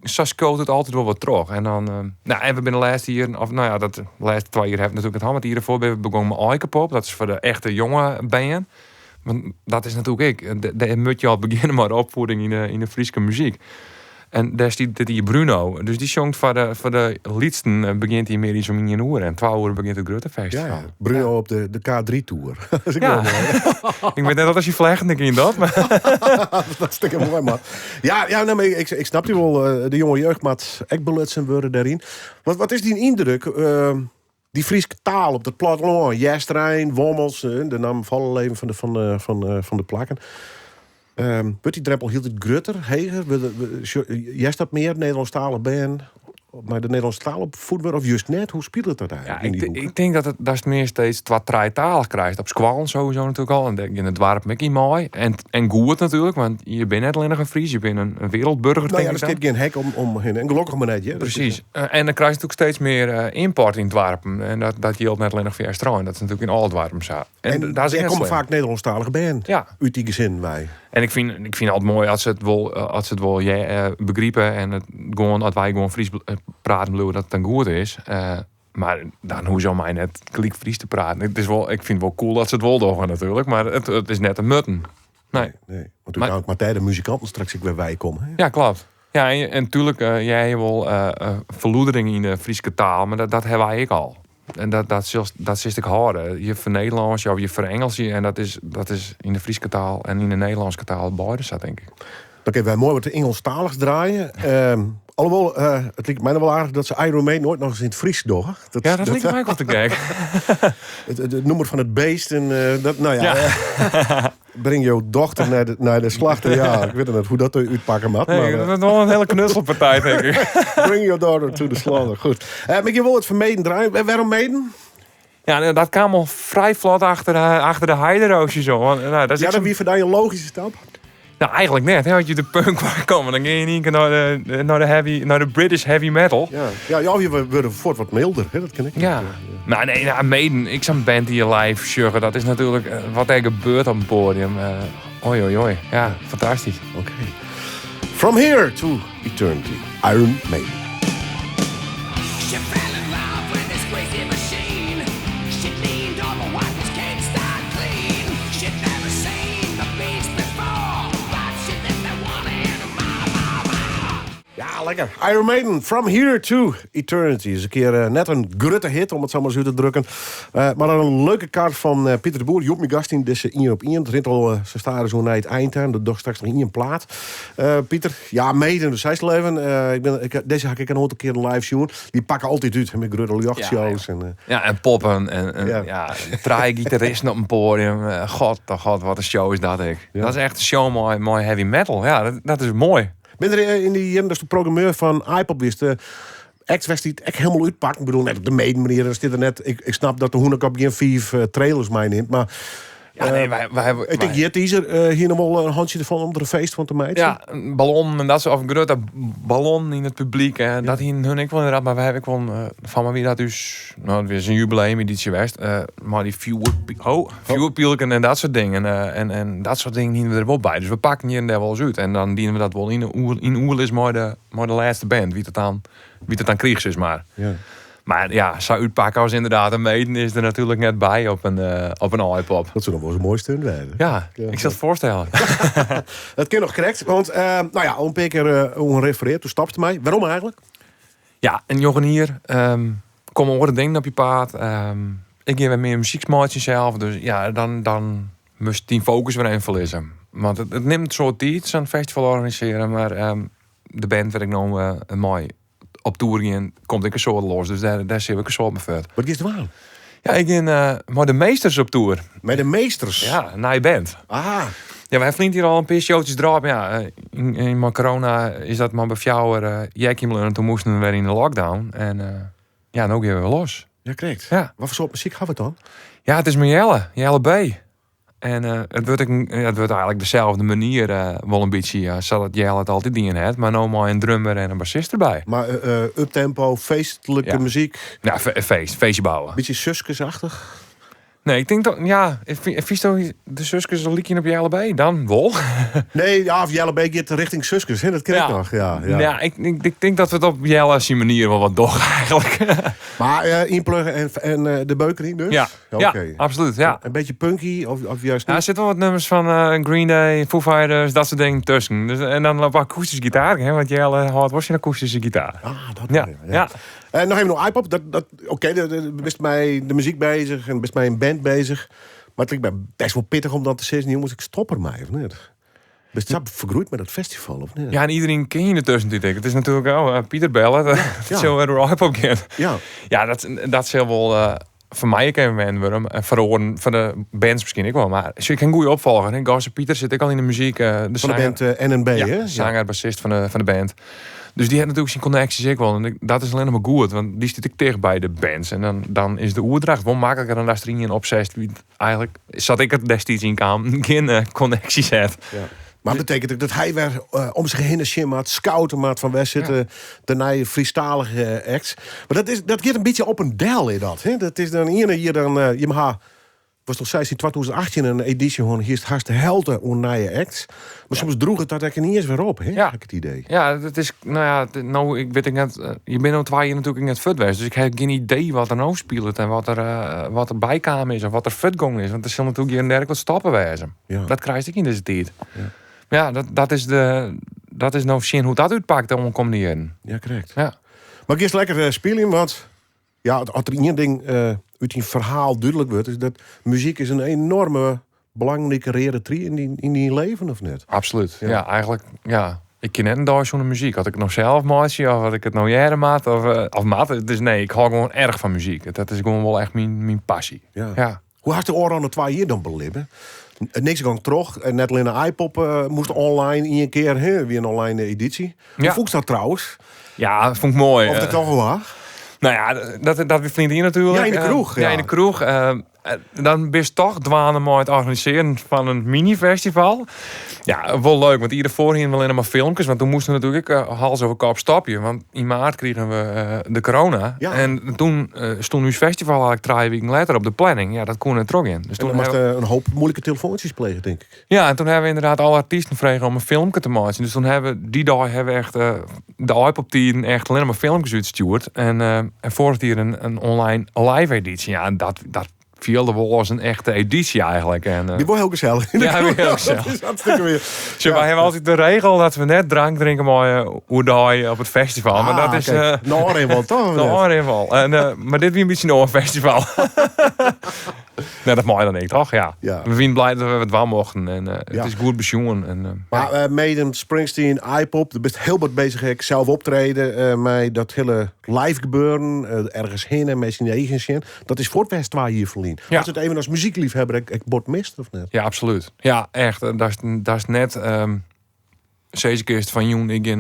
sa skoot it altyd wol wat troch. En dan nou, en we binne de lêste jierren, of nou ja, dat, de lêste 2 jier hebben we natuerlik it hân, mar it jier derfoar binne we begûn mei Eikepop. Dat is foar de echte jonge bern. Want dat is natuerlik ek, dêr moet je al begjinne mei de opvoeding yn de Fryske muzyk. En dêr stiet dit jier Bruno. Dus dy sjongt foar de lytsten, begjint hy middeis om 1 oere. En 2 oere begjint it grutte festival. Ja, ja. Bruno op de K3-tour. Dat is ek Ja. wel moai. Ik wit net of hy flechten ik yn dat, maar Dat is toch moai, man. Ja, ja, nee, maar ik snap die wol. De jonge jeugd moat ek belutsen wurde dêryn. Wat is dyn yndruk? Die Fryske taal op dat plattelân, Easterein, Wommels, de naam falle leven van de plakken. Wurdt die drempel hieltyd grutter, heger? Hearst dat mear Nederlânsktalich bern mei de Nederlânske taal opfoed wurde, of just net? Hoe spilet dat eigenlijk Ja, yn die hoeke? ik denk dat het, dat het meer steeds twa-trijtalig krijgt. Op skoallen sowieso natuurlijk al. En daar in het dorp ook in mooi. En goed natuurlijk, want je bent net alleen nog een Fries, je bent een wereldburger, Nou ja, denk er ik dan. zit geen hek om heen. En gelukkig maar net, hè. Dat is Precies. En dan krijg je natuurlijk steeds meer import in het dorp. En dat geldt net alleen nog voor Easterein. Dat is natuurlijk in alle dorpen zo. En En daar is er net komen slim. vaak Nederlandstalige band uit die gezin wij. En ik vind het altijd mooi als ze het wel als ze het wel, ja begrijpen en het gewoon, dat wij gewoon Fries praten, bedoel, dat het dan goed is. Maar dan hoezo mij net klik Fries te praten? Het is wel, ik vind het wel cool dat ze het wel doen natuurlijk, maar het is net een mutten. Nee. Nee, nee. Want uiteindelijk maar de muzikanten straks ook weer wij komen, hè? Ja, klopt. Ja, en natuurlijk, jij hebt wel verloedering in de Friese taal, maar dat hebben wij ook al. En dat zit ik horen. Je vernederlands of je verengels je. En dat is in de Friese taal en in de Nederlandse taal beide zat, denk ik. Dan kunnen wij mooi wat de Engelstaligs draaien. Alhoewel, het lijkt mij nog wel aardig dat ze Iron Maiden nooit nog eens in het Fries doen. Ja, dat lijkt mij ook wel te gek. Het nummer van het beest en dat, nou ja, breng jouw dochter naar de slachter. Ja, ik weet niet hoe dat uitpakken mag, Nee, maar, dat is wel een hele knutselpartij, denk ik. Bring your daughter to the slaughter. Goed. Maar ik wil het van Maiden draaien. Waarom Maiden? Ja, nou, dat kwam al vrij vlot achter de heideroosjes. Zo. Want, nou, dat is Ja, echt dat zo'n wie voor je logische stap? Nou, eigenlijk net. Hè? Als je de punk waar komen, dan ga je in één keer naar de British heavy metal. Ja, ja, ja, je wordt voort wat milder, hè? Dat ken ik Ja. niet. Maar nee, nou, Maiden, ik zo'n band die je live sjuggen, dat is natuurlijk wat er gebeurt op het podium. Oi, oi, oi. Ja, fantastisch. Oké. From here to eternity, Iron Maiden. She fell in love with this crazy machine. She leaned on the wipers, can't start clean. She'd never seen the beast before, but she lived that one in my, my, my. Ja, lekker. Iron Maiden, From Here to Eternity. Is een keer net een grote hit, om het zo maar zo te drukken. Maar dan een leuke kaart van Pieter de Boer. Joep mijn gast in deze 1 op 1. Het rint al ze staan zo naar het eind aan. Dat doet straks nog 1 plaat. Pieter, ja, Maiden, dus zij is leven. Deze had ik een aantal keer live zien. Die pakken altijd uit, hè, met grote jachtshows. Ja, En Ja, en poppen. En Ja. ja, draai-gitaristen op een podium. God, oh god, wat een show is dat, ik. Ja. Dat is echt een show, mooi heavy metal. Ja, dat is mooi. Ben er in die jaren dat de programmeur van Aaipop wist, acts was die het echt helemaal uitpakken. Ik bedoel, net op de Maiden manier. Daar zit er net, ik snap dat de Hoenekop geen 5 trailers meeneemt, maar Ja, nee, wij hebben, ik denk, wij Jet is er hier nog wel een handje ervan om er een feest van te maken. Ja, een ballon en dat soort, of een grote ballon in het publiek. Hè. Dat hier hun ik wel inderdaad, maar wij hebben ook wel van maar wie dat dus, nou, het is een jubileumeditie geweest. Maar die vuurpielken en dat soort dingen. En dat soort dingen dienen we er wel bij. Dus we pakken hier en daar wel eens uit. En dan dienen we dat wel in in oer is maar de laatste band. Wie het dan kriegs is maar. Ja. Maar ja, zou uitpakken als inderdaad een Maiden is er natuurlijk net bij op een Aaipop. Dat zou nog wel eens een mooi stunt worden. Ja, Ja. ik zal het voorstellen. Dat kan nog correct, want nou ja, al een paar keer ongerefereerd, toen stapte mij. Waarom eigenlijk? Ja, en Jochen hier, komen oren dingen op je paad. Ik geef meer muzieksmaatje zelf, dus ja, dan moest die focus weer even verliezen. Want het neemt zo'n tijd, zo'n festival organiseren, maar de band waar ik nou mooi op tour ging, komt ik een soort los. Dus daar zit ik een soort mee verder. Wat is er aan? Ja, ik gean mei de Meesters op toer. Mei de Meesters? Ja, in nije band. Aha. Ja, wy flynt hier al in pear showtjes draaid, mar ja, yn mei corona is dat mar by fjouwer jekjen bleaun en toen moasten we wer yn de lockdown. En ja, no gean we wer los. Ja, krekt. Ja. Wat foar soart muzyk ha we dan? Ja, it is mei Jelle, Jelle B. En it wurdt ek in, ja, it wurdt eigentlik deselfde manier wol in bytsje, ja, sadat Jelle it altyd dien hat, mar no mei in drummer en in bassist derby. Mar uptempo, feestlike Ja. muzyk? Ja, feest, feestje bouwe. Bytsje Suskes-achtich? Nee, ik tink dat, ja, fynsto de Suskes in lykjen op Jelle B? Dan wol. Nee, ja, of Jelle B giet richting Suskes, hè? Dat kin ik noch. Ja, ja. Ja, ik tink dat we it op Jelle syn manier wol wat dogge eigentlik. Mar ynplugge en de beuker yn dus? Ja, ja, Oké. absoluut, ja. In bytsje punky of juist Ja, net? der sitte wol wat nûmers fan Green Day, Foo Fighters, dat soart dingen tusken. Dus, en dan op akoestyske gitaar, hè, want Jelle hâldt wol syn akoestyske gitaar. Ah, dat Ja, wel, ja. ja. Noch even oer Aaipop. Dat, dat, oké, dat, bist mei de muzyk bezich en bist mei in band bezich. Mar it liket my best wol pittich om dan te sizzen, jonges, ik stop der mei, of net? Bist sa fergroeid mei dat festival, of net? Ja, en iedereen ken je in de tussentijd ek. It is natuerlik, oh, Pieter belle, dat sil wer oer Aaipop gean. Ja, dat sil wol foar my ek even wennen wurde. En foar de oaren, foar de bands miskien ek wol. Mar sjoch, ik ha in goede opfolger, hè. Gosse Pieter sit ek al yn de muzyk. De Fan de zanger band NNB, Ja, hè? Ja. zanger, bassist fan de band. Dus dy hat natuerlik syn konneksjes ek wol. En dat is allinnich mar goed, want dy stiet ek ticht by de bands. En dan is de oerdracht wol makliker dan datst der ien opsetst dy't eigentlik, sa't ik der destiids yn kaam, gjin konneksjes hat. Ja. Mar betekent ek dat hy wer om sich hinne sjen moat, scouten moat fan wêr sitte de nije Frysktalige acts. Mar dat giet in bytsje op en del, is dat, hè? Dat is dan iene jier dan, jim ha, was toch seis yn 2018 in edysje hân, hiest hast de helte oan nije acts. Mar soms droeget dat ek iens wer op, hè? Ja. Ha ik it idee. Ja, dat is, no ja, het, no, ik wit ek net, je binne no 2 jier natuerlik net fuort west, dus ik ha gjin idee wat der no spilet en wat der bykaam is of wat der fuortgong is. Want der sil natuerlik hjir en dêr ek wat stoppen wêze. Ja. Dat krijst ek yn dizze tiid. Ja. Maar ja, dat is no sjen hoe't dat útpakt de oankommende jierren. Ja, krekt. Ja. Mar giest lekker spyljen, want ja, as der ien ding út dyn ferhaal dúdlik wurdt, is dat muzyk is in enorme belangrike reade trie yn dyn leven, of net? Absoluut. Ja. Ja, eigentlik, ja. Ik kin net in dei sûnder muzyk. As ik it no sels meitsje of as ik it no hearre moat of moat. Dus nee, ik hâld gewoan erch fan muzyk. Dat is gewoan wol echt myn passy. Ja. Ja. Hoe hast de ôfrûne 2 jier dan belibbe? Niks gong troch. Net allinne Aaipop moast online ien kear, hè? Wie in online edysje. Hoe Ja. fûkst dat trouwens? Ja, dat fûn ik moai. Of dat toch wol waar? Nou ja, dat wie flynt hier natuerlik. Ja, yn de kroech, Ja, ja. yn de kroech. Dan bist toch dwaande mei it organisearjen fan in mini-festival. Ja, wol leuk, want ieder voorheen wel mar filmpjes. Want toen moasten we natuerlik ek hals over kop stopje. Want yn maart krigen we de corona. Ja. En toen stond ons festival eigenlijk 3 weken later op de planning. Ja, dat kon net troch in. Dus En toen dan moest, hebben een hoop moeilijke telefoontjes plegen, denk ik. Ja, en toen hebben we inderdaad alle artiesten gevraagd om een filmpje te maken. Dus toen hebben we, die dag hebben we echt de Aaipop-tiden echt alleen maar filmpjes uitgestuurd. En vorig jaar een online live editie. Ja, en dat viel er wel als een echte editie eigenlijk. En Die wordt heel gezellig. Ja, die wordt heel gezellig. Dat is hartstikke weer. Zo, wij hebben altijd de regel dat we net drank drinken maar oerdag op het festival. Maar Ah, dat is, kijk. Nou, Orenwal, toch? Nou, Orenwal. En maar dit weer een beetje een oorfestival. Nou, dat mag dan niet, toch? Ja. Ja. We zijn blij dat we het wel mochten. En het Ja. is goed besjoen. En Maar, Maiden, Springsteen, Aaipop, daar bist heel wat bezig. Ik zelf optreden met dat hele live gebeuren, ergens heen en met zijn eigen zin. Dat is voor het West waar hier verlien. Ja. Was het even als muziekliefhebber, ik bord mist of net? Ja, absoluut. Ja, echt. Dat is net, zeker keer van jong, ik ga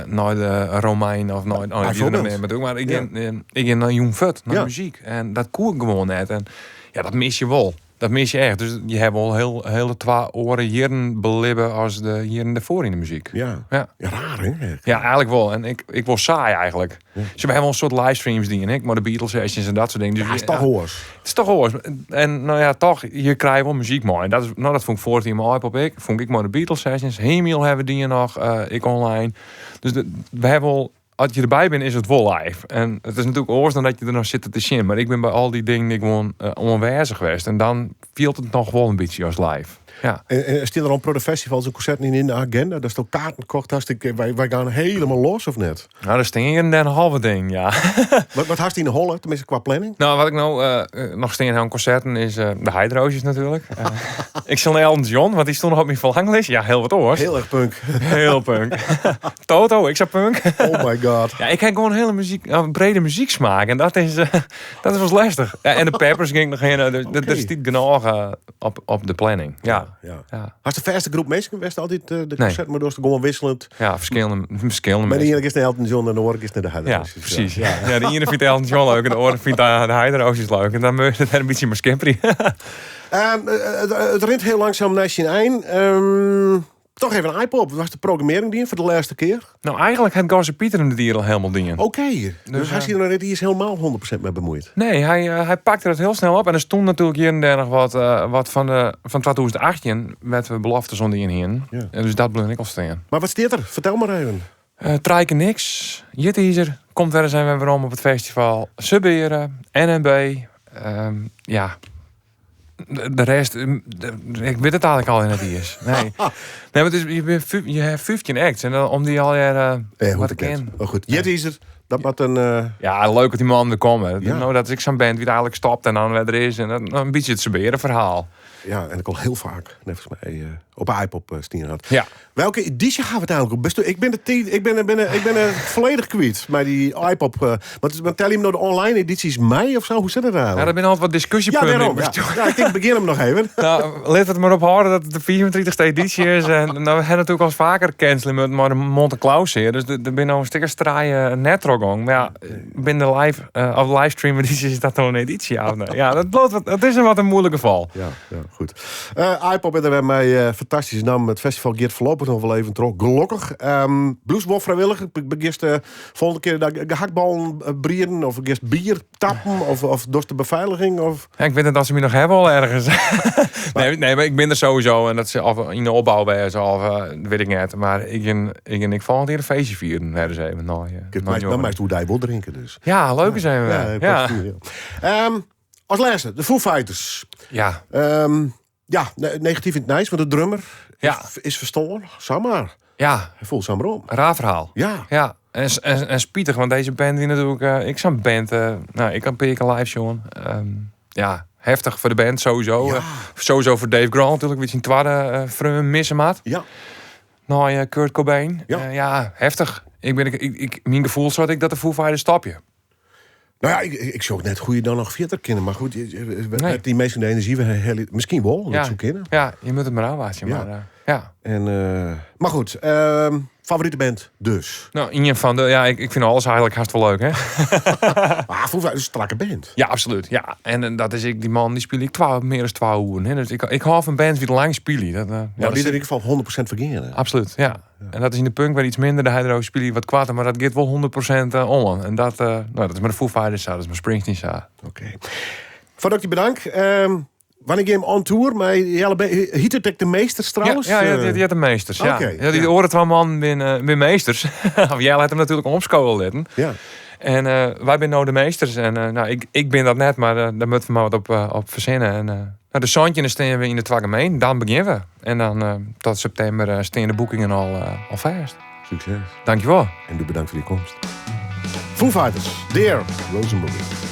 naar de Romein of naar, oh, die Bijvoorbeeld. er nog meer, maar ik Ja. ga ik ga naar Jong Fut, naar Ja. muziek. En dat koer ik gewoon net. En ja, dat mis je wel. Dat mis je echt. Dus je hebt al hele 2 oren jaren belibben als de jaren ervoor in de muziek. Ja. Ja. Ja, raar, hè? Ja, eigenlijk wel. En ik word saai eigenlijk. Ja. Ze hebben wel een soort livestreams die en ik, maar de Beatles sessions en dat soort dingen. Dus Ja, is je- toch ja, hoors. Het is toch hoors. En nou ja, toch, je krijgt wel muziek mooi. En dat is, nou, dat vond ik vorig jaar mijn iPod ik. Vond ik maar de Beatles sessions. Hemiel hebben die nog, ik online. Dus we hebben al, als je erbij bent, is het wel live. En het is natuurlijk oors dan dat je er nog zit te zien. Maar ik ben bij al die dingen gewoon onwijzig geweest. En dan viel het nog wel een beetje als live. Ja. En staan er al een protte festivals en concerten in de agenda? Dat is toch kaarten kocht? Hartstikke, wij gaan helemaal los, of net? Nou, daar sting ik een halve ding, ja. Wat hast je in de holle, tenminste qua planning? Nou, wat ik nou nog steen aan concerten is de Heideroosjes natuurlijk. Ik zal naar Elton John, want die stond nog op mijn verlanglijst. Ja, heel wat oors. Heel erg punk. Heel punk. Toto, ik zei punk. Oh my god. Ja, ik heb gewoon een hele brede muzieksmaak. En dat is wel lastig. Ja, en de Peppers ging ik nog heen. Er staat genoeg op de planning. Ja. Ja. Ja. Had de verste groep mensen geweest altijd de Nee. concert, maar door ze gewoon wisselend. Ja, verschillende Maar de mensen. ene is naar Elton John en de andere is naar de Ja, Heideroosjes. precies. Ja. Ja, de ene vindt Elton John leuk en de andere vindt de Heideroosjes leuk. En dan moet je het een beetje maar skipperen. Het rint heel langzaam naar zijn eind. Toch even een iPod. Wat was de programmering die voor de laatste keer? Nou, eigenlijk had Gosse Pieter hem de dier al helemaal dingen. Oké. Dus hij ziet er nog die is helemaal 100% mee bemoeid. Nee, hij pakte dat heel snel op. En er stond natuurlijk hier en daar nog wat van 2018 met de beloftes onder in heen. Ja. En dus dat bleef ik al staan. Maar wat staat er? Vertel maar even. Trijke niks. Jitteaser komt er zijn we weer om op het festival. Subberen, NMB. Ja. De rest, ik weet het eigenlijk al in het is. Nee. Nee, maar het is, je bent je hebt 15 acts en dan om die al jaar Hoe wat het ik kent. ken. Oh, goed. Jitteaser, dat moet een... Ja, leuk dat die man er komen. Ja. Nou, dat is ik zo'n band die eigenlijk stopt en dan weer er is. En dat, nou, een beetje het Subberen verhaal. Ja, en ik al heel vaak, net volgens mij, op iPop stien had. Ja. Welke editie gaan we het eigenlijk op? Best, ik ben de tijd, ik ben, ben, ik ben volledig kwijt. Maar die iPop, wat, wat tel je hem nou de online edities mei of zo? Hoe zit het eigenlijk? Ja, daar ben altijd wat discussiepunten Ja, daarom. in. Ja. Ja, ik denk, begin hem nog even. Nou, laat het maar op houden dat het de 34e editie is. En nou, we hebben natuurlijk al eens vaker cancelen met maar de Monte Claus hier. Dus er ben nou een sticker straaien netrogong. Maar ja, binnen de live, of livestream editie is dat nog een editie. Ja, nee. Ja, dat bloot wat, dat is een wat een moeilijk geval. Ja, ja, goed. iPop en er mij fantastische naam. Het festival gaat voorlopig nog wel even terug. Gelukkig. Bluesbof vrijwillig. Ik begist de volgende keer dat ik gehaktballen brieren of ik bier tappen of door de beveiliging. Of... Ja, ik weet het als ze me nog hebben al ergens. Nee, nee, maar ik ben er sowieso. En dat ze of in de opbouw bij is of weet ik net. Maar ik volgend keer een feestje vieren. Nee, dus even. Nou, ja. Ik heb Nou, mij, jongen. dan maakt hoe hij wil drinken dus. Ja, leuker zijn we. Ja, Ja, ja. Ja. Als laatste, de Foo Fighters. Ja. Ja, negatief in het nice, want de drummer Ja. is verstoren. Samar. Ja. Hij voelt Samar om. Raar verhaal. Ja. Ja. En spietig, want deze band die natuurlijk... ik zo'n band... nou, ik kan pikken live, jongen. Ja, heftig voor de band sowieso. Ja. Sowieso voor Dave Grohl natuurlijk. Met zijn tweede vriend missen maat. Ja. Nou, Kurt Cobain. Ja. Ja, heftig. Ik ben, ik, ik, ik, mijn gevoel zat ik dat de Foo Fighters stapje. Nou ja, ik zou het net goeie dan nog 40 kennen. Maar goed, Nee. met die meeste energie, we heel, misschien wel, dat Ja. zou kunnen. Ja, je moet het maar aanwassen. Ja. Maar, ja. En, maar goed, favoriete band dus. Nou, in van de, ja, ik vind alles eigenlijk hartstikke leuk, hè? Ah, Foo Fighters is een strakke band. Ja, absoluut. Ja. En dat is ik, die man, die speel ik meer dan 12 uur. Hè? Dus ik hou van bands die lang spelen. Dat, ja, Nou, dat die is in ieder geval 100% vergeren. Absoluut, ja. En dat is in de punk weer iets minder. De Hydro speel je wat kwaad, maar dat gaat wel 100% on. En dat, nou, dat is maar de Foo Fighters, dat is maar Springsteen. Zo. Oké. Van je bedankt. Wanneer game on tour, maar Jelle heet het ook de meesters trouwens? Ja, ja, ja, die had de meesters. Ja. Oké, ja, die ja. oren twee man bin meesters. Of jij laat hem natuurlijk omscholen litten. Ja. En wij zijn nou de meesters. En nou, ik ben dat net, maar daar moeten we maar wat op verzinnen. En nou, de zandje staan we in de Twaggemeen. Dan beginnen we. En dan tot september staan de boekingen al vast. Succes. Dankjewel. En doe bedankt voor je komst. Foo Fighters, Dear Rosenberg.